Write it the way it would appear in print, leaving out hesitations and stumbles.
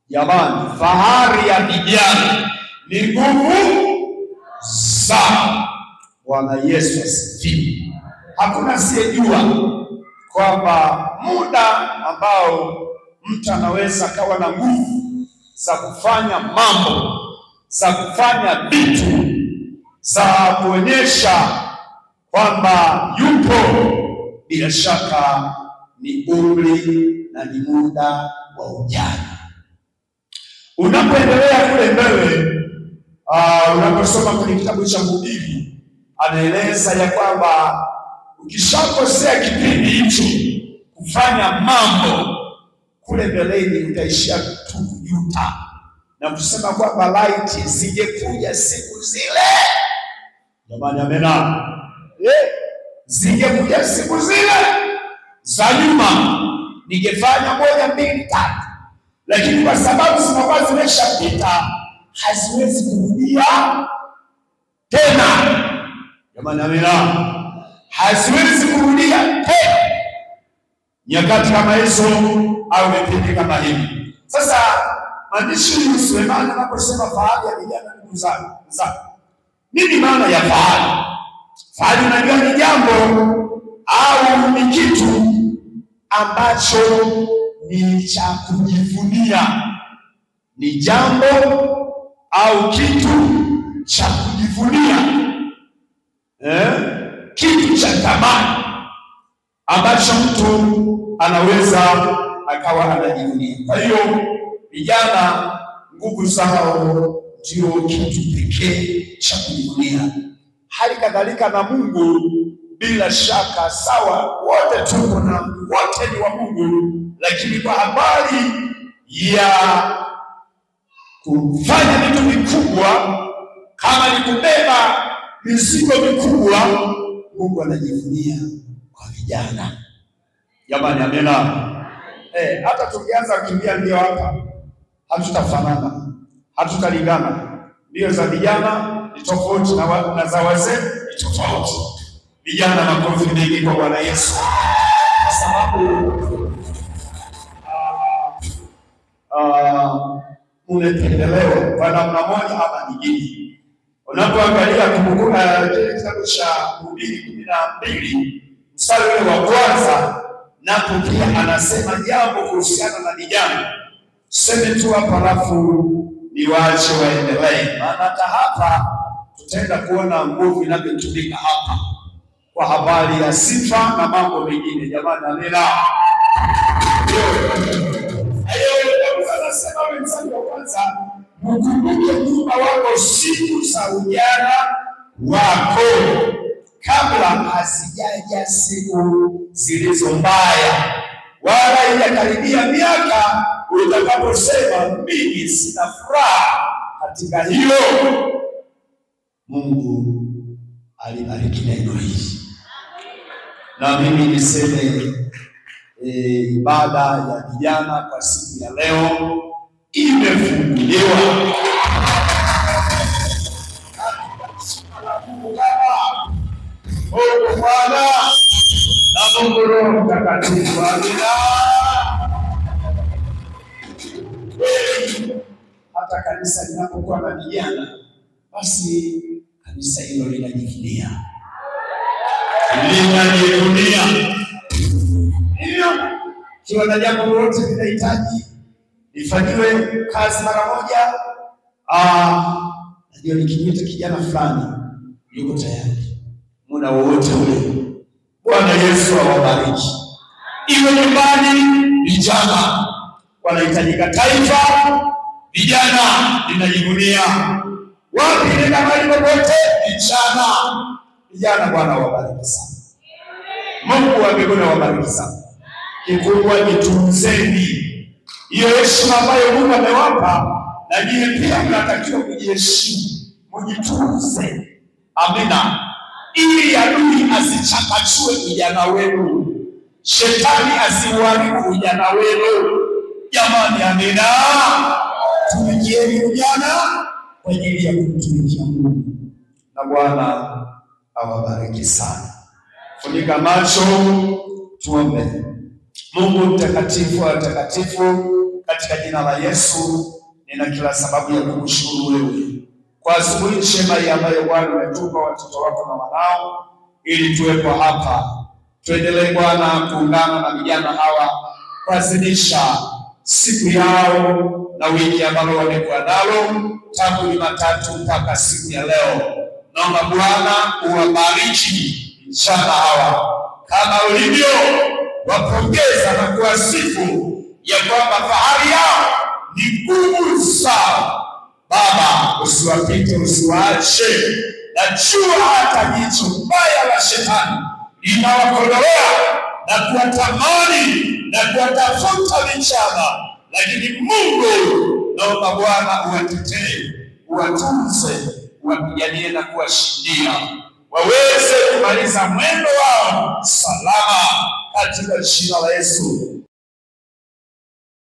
Jamani, fahari ya vijana ni nguvu zao. Bwana Yesu asifiwe. Hakuna asiyejua kwamba muda ambao mtu anaweza kawa na nguvu za kufanya mambo, za kufanya vitu, za kuonyesha kwamba yupo, bila shaka ni umri na ni muda wa ujana. Unapoendelea kule mbele, unaposoma kwenye kitabu cha Mhubiri, anaeleza ya kwamba ukishakosea kipindi hicho kufanya mambo, kule mbeleni utaishia tu kujuta na kusema kwamba laiti zingekuja siku zile. Jamani, amena. Zingekuja siku zile za nyuma, ningefanya 1, 2, 3. Lakini kwa sababu zinakuwa zimeshapita, haziwezi kurudia tena. Jamani, amena. Haziwezi kurudia tena nyakati kama hizo au vipindi kama hivi. Sasa maandishi huyu Sulemani anaposema fahari ya vijana ndugu zangu, nini maana ya fahari? Fahari unajua ni jambo au ni kitu ambacho ni cha kujivunia. Ni jambo au kitu cha kujivunia, kitu cha thamani ambacho mtu anaweza akawa anajivunia. Kwa hiyo vijana nguvu zao ndio kitu pekee cha kujivunia. Hali kadhalika na Mungu, bila shaka sawa, wote tuko na wote ni wa Mungu, lakini kwa habari ya kufanya vitu vikubwa kama ni kubeba mizigo mikubwa, Mungu anajivunia kwa vijana. Jamani, amena. Hata tukianza kukimbia mbio hapa hatutafanana, hatutalingana. Mbio za vijana ni tofauti na za wazee ni tofauti. Vijana, makofi mengi kwa Bwana Yesu, kwa sababu unapendelewa kwa namna moja ama nyingine. Unapoangalia kumbuka kile kitabu cha Mhubiri 12 mstari wa kwanza, napo pia anasema jambo kuhusiana na vijana. Seme tu hapa alafu niwaache waendelee, maana hata hapa tutaenda kuona nguvu inavyotumika hapa kwa habari ya sifa na mambo mengine. Jamani, amina. Anasema mstari wa kwanza, mkumbuke Muumba wako siku za ujana wako, kabla hazijaja siku zilizo mbaya, wala haijakaribia miaka utakaposema mimi sina furaha katika hilo. Mungu alibariki neno hili. Na mimi niseme ibada ya vijana kwa siku ya leo imefunguliwa. Mungu Bwana na Mungu Roho Mtakatifu. Amina. Hata kanisa linapokuwa na vijana, basi kanisa hilo linajivunia, linajivunia. Hivyo kiwa na jambo lolote linahitaji lifanyiwe kazi mara moja, najua nikimuita kijana fulani yuko tayari muda wowote ule. Bwana Yesu awabariki. Iwe nyumbani, vijana wanahitajika. Taifa, vijana linajivunia. Wapi nenda mahali popote, vijana. Vijana, Bwana awabariki sana. Mungu wa mbinguni awabariki sana. Kikubwa jitunzeni hiyo heshima ambayo Mungu amewapa, na nyinyi pia mnatakiwa kujiheshimu, mjitunze. Amina. Ili adui asichakachue ujana wenu, shetani asiuharibu ujana wenu. Jamani, amina. Tumikieni ujana kwa ajili ya kumtumikia Mungu, na Bwana awabariki sana. Funika macho, tuombe. Mungu mtakatifu wa watakatifu, Katika jina la Yesu nina kila sababu ya kukushukuru wewe kwa asubuhi njema hii ambayo Bwana umetupa watoto wako na wanao ili tuwepo hapa. Tuendelee Bwana kuungana na vijana hawa kuadhimisha siku yao na wiki ambalo wamekuwa nalo tangu Jumatatu mpaka siku ya leo. Naomba Bwana uwabariki vijana hawa kama ulivyo wapongeza na kuwasifu ya kwamba fahari yao ni nguvu zao. Baba, usiwapite, usiwaache. Najua hata jicho baya la shetani linawakodolea na kuwatamani na kuwatafuta vijana, lakini Mungu, naomba Bwana uwatetee, uwatunze, uwapiganie na kuwashindia, waweze kumaliza mwendo wao salama katika jina la Yesu.